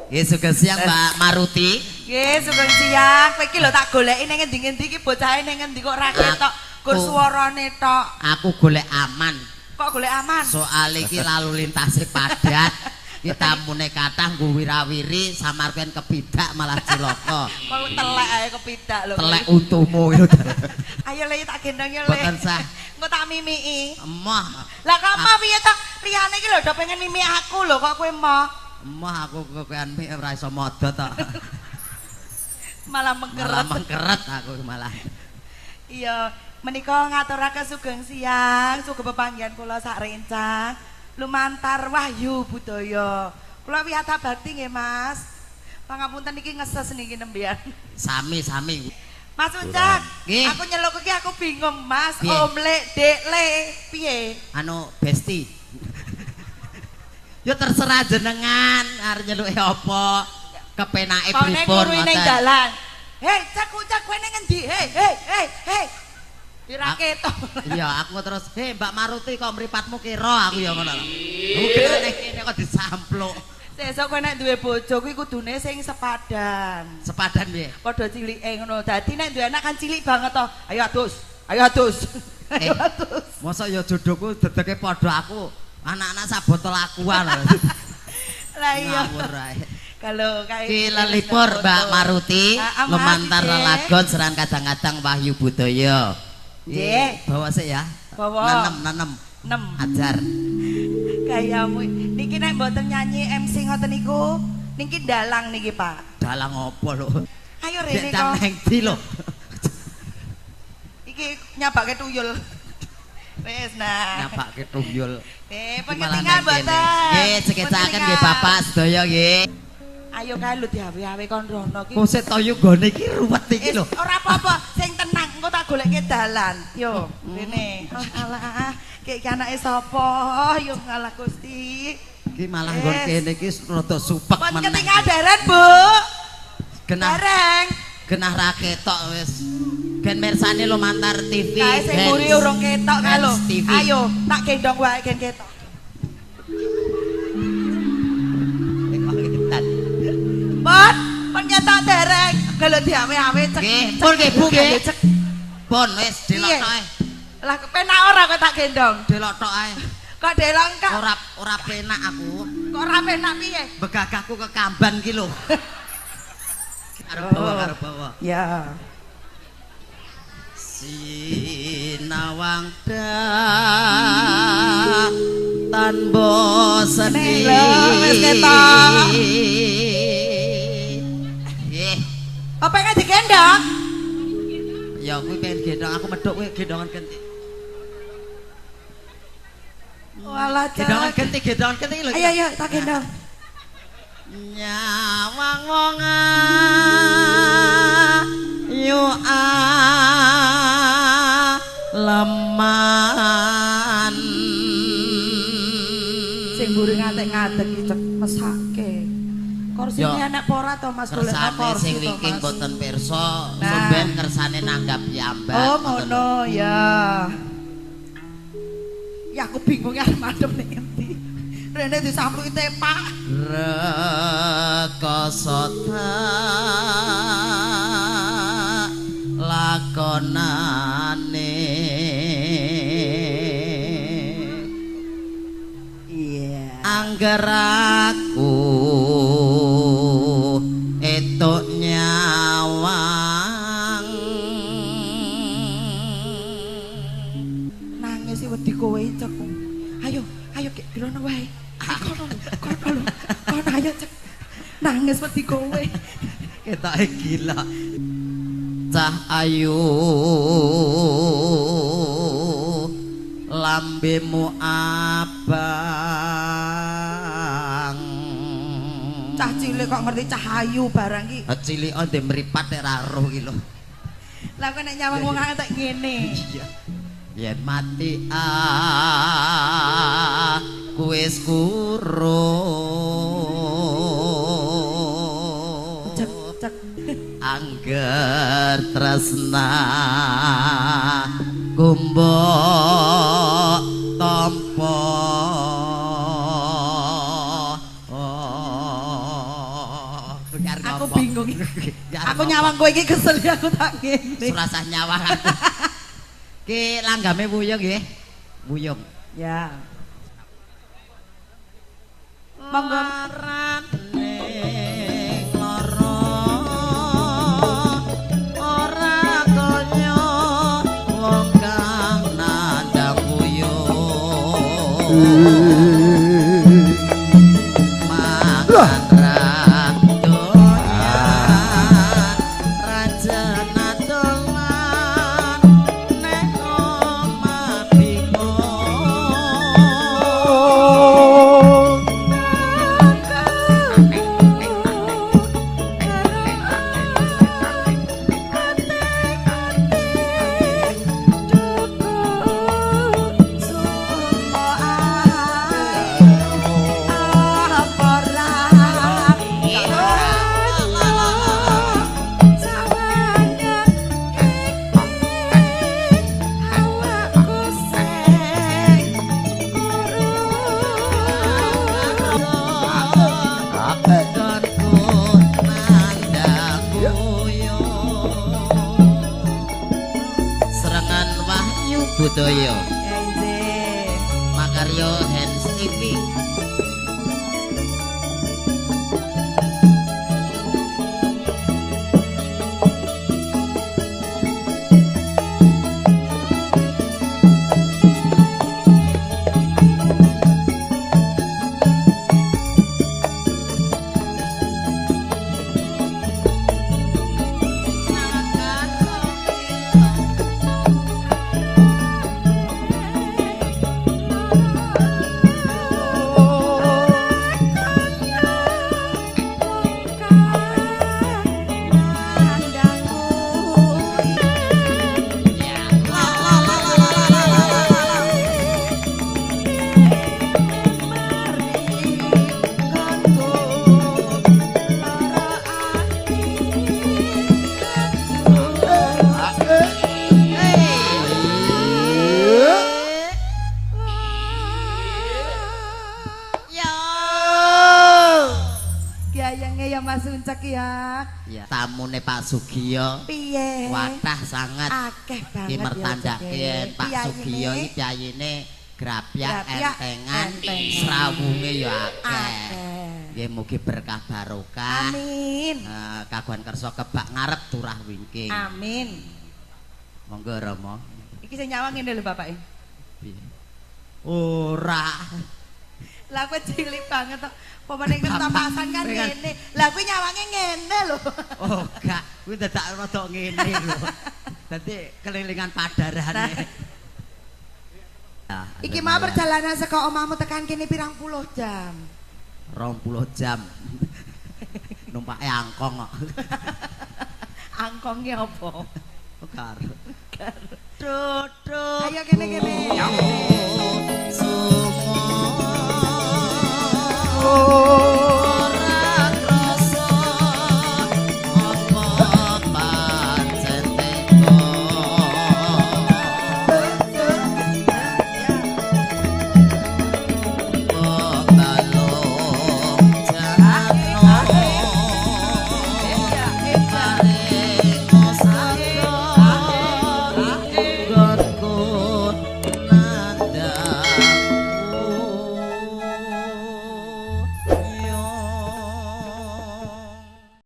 Nggih, sugeng siang Mbak Maruti. Nggih, sugeng siang. Kowe iki lho tak goleki ning ngendi-ngendi iki bocahe ning ngendi kok ora ketok, gur swarane tok. Aku golek aman. Kok golek aman? Soale iki lalu lintase padat. Iki tamune kathah nggo wirawiri samarken kepidak malah cilaka. Kok telek ae kepidak lho. Telek untumu lho. Ayo le tak gendong yo le. Boten sah. Engko tak mimiki. Emoh. Lah kok emoh piye to? Liyane iki lho do pengen mimik aku lho kok kowe emoh. Emoh aku kowean mik ora iso modot tok. Malah mengkeret. Malah mengkeret aku malah. Iya, menika ngaturaken sugeng siang, sugeng pepanggihan kula sak rencang lumantar Wahyu Budaya. Kula wiyata bakti nggih, Mas. Pangapunten niki ngeses niki nembean. Sami-sami. Mas Ucak, aku nyeluk iki aku bingung, Mas. Om Lek, Dek Le, piye? Anu besti. Ya terserah jenengan arep nyeluke apa, kepenake pripun ngoten. Ning dalan. Hei, Cak, Ucak kowe ning ngendi? Hei, hei, hei, hei. Ora ketok. Iya, aku terus, "Hei Mbak Maruti kok mripatmu kira?" Aku ya ngono lho. Aku kene kene kok disampluk. Sesuk kowe nek duwe bojo kuwi kudune sing sepadan. Sepadan piye? Padha cilike ngono. Dadi nek duwe anak kan cilik banget to. Ayo adus. Ayo adus. Ayo adus. Mosok ya jodohku dedeke padha aku. Anak-anak sak botol aqua lho. Lah iya. Kalau kayak ki lelipur Mbak Maruti lumantar lelagon seran kadang-kadang Wahyu Budaya. Nggih. Bawa sik ya. Bawa. Nanem. Nem. Ajar. Gayamu. Niki nek mboten nyanyi MC ngoten niku, niki dalang niki, Pak. Dalang apa lho? Ayo rene kok. Nang ndi lho? Iki nyabake tuyul. Wis nah. Nyabake tuyul. Pengetingan mboten. Nggih, sekecaken nggih Bapak sedaya nggih. Ayo kae lho diawe-awe kon rono iki. Kok sik toyo nggone iki ruwet iki lho. Ora apa-apa, sing tenang engko tak golekke dalan. Yo, rene. Oh, alah, iki anake sapa? Yo ngalah Gusti. Iki malah nggon kene iki rada supek meneh. Pun ketinggal daren, Bu. Genah. Bareng. Genah ra ketok wis. Ben mirsani lumantar TV. Kae sing mburi urung ketok kae lho. Ayo, tak gendong wae gen ketok. Pun, pun ketok dereng. Kalau diawe-awe cek. Nggih, pun nggih Bu nggih. Pun wis delok tok ae. Lah penak ora kowe tak gendong? Delok tok ae. Kok delok kok? Ora ora penak aku. Kok ora penak piye? Begagahku kekamban ki lho. Arep bawa, arep bawa. Ya. Sinawang tanpa sedih. Wis ketok. Nggih. Apa pengen digendong? Ya kuwi pengen gendong, aku medhok kowe gendongan genti. Walah, gendongan genti, gendongan genti lho. Ayo ayo tak gendong. Nyawang wong ayu aleman. Sing mburi ngantek ngadeg iki cek mesake. Korsine enek apa ora to Mas golek kersane sing wingking boten pirsa, sampeyan kersane nanggap piyambak. Oh ngono ya. Ya aku bingung ya madhep ning endi. Rene disampluki tepak. Rekoso lakonane. Iya. Angger aku etuk nyawang. Nangis wedi kowe cek. Ayo, ayo gek dirono wae. Kono kono lho. Kono ayo cek. Nangis wedi kowe. Ketoke gila. Cah ayu lambemu abang. Cah cilik kok ngerti cah ayu barang iki. Cilik ndek mripat nek ra roh iki lho. Lah kowe nek nyawang wong akeh ngene. Iya. Yen mati aku wis kuro. Cek cek. Angger tresna kumbok tampa. Aku bingung. Aku nyawang kowe iki kesel ya aku tak ngene. Surasah nyawang aku. Ki langgame wuyung nggih. Wuyung. Ya. Monggo. Ora kaya wong kang nandhang wuyung. Mangan ra doyan rajana dolan nek omah bingung. Serangan Wahyu Budaya Makaryo Hands TV. Ya. Tamune Pak Sugiyo piye? Watah sangat akeh banget. Ki mertandake Pak Sugiyo iki piyayine grapyak entengan, srawunge ya akeh. Nggih mugi berkah barokah. Amin. Kagungan kersa kebak ngarep turah wingking. Amin. Monggo Rama. Iki sing nyawang ngene lho bapake. Piye? Ora. Lah kowe cilik banget tok. Pomane ketapasan kan ngene. Lah kuwi nyawange ngene lho. Oh, gak. Kuwi dadak rada ngene lho. Dadi kelilingan padarane. Nah, iki mau perjalanan saka omahmu tekan kene pirang puluh jam? 20 jam. Numpake angkong kok. Angkonge apa? Karo. Duduk. Ayo kene-kene. Sumo.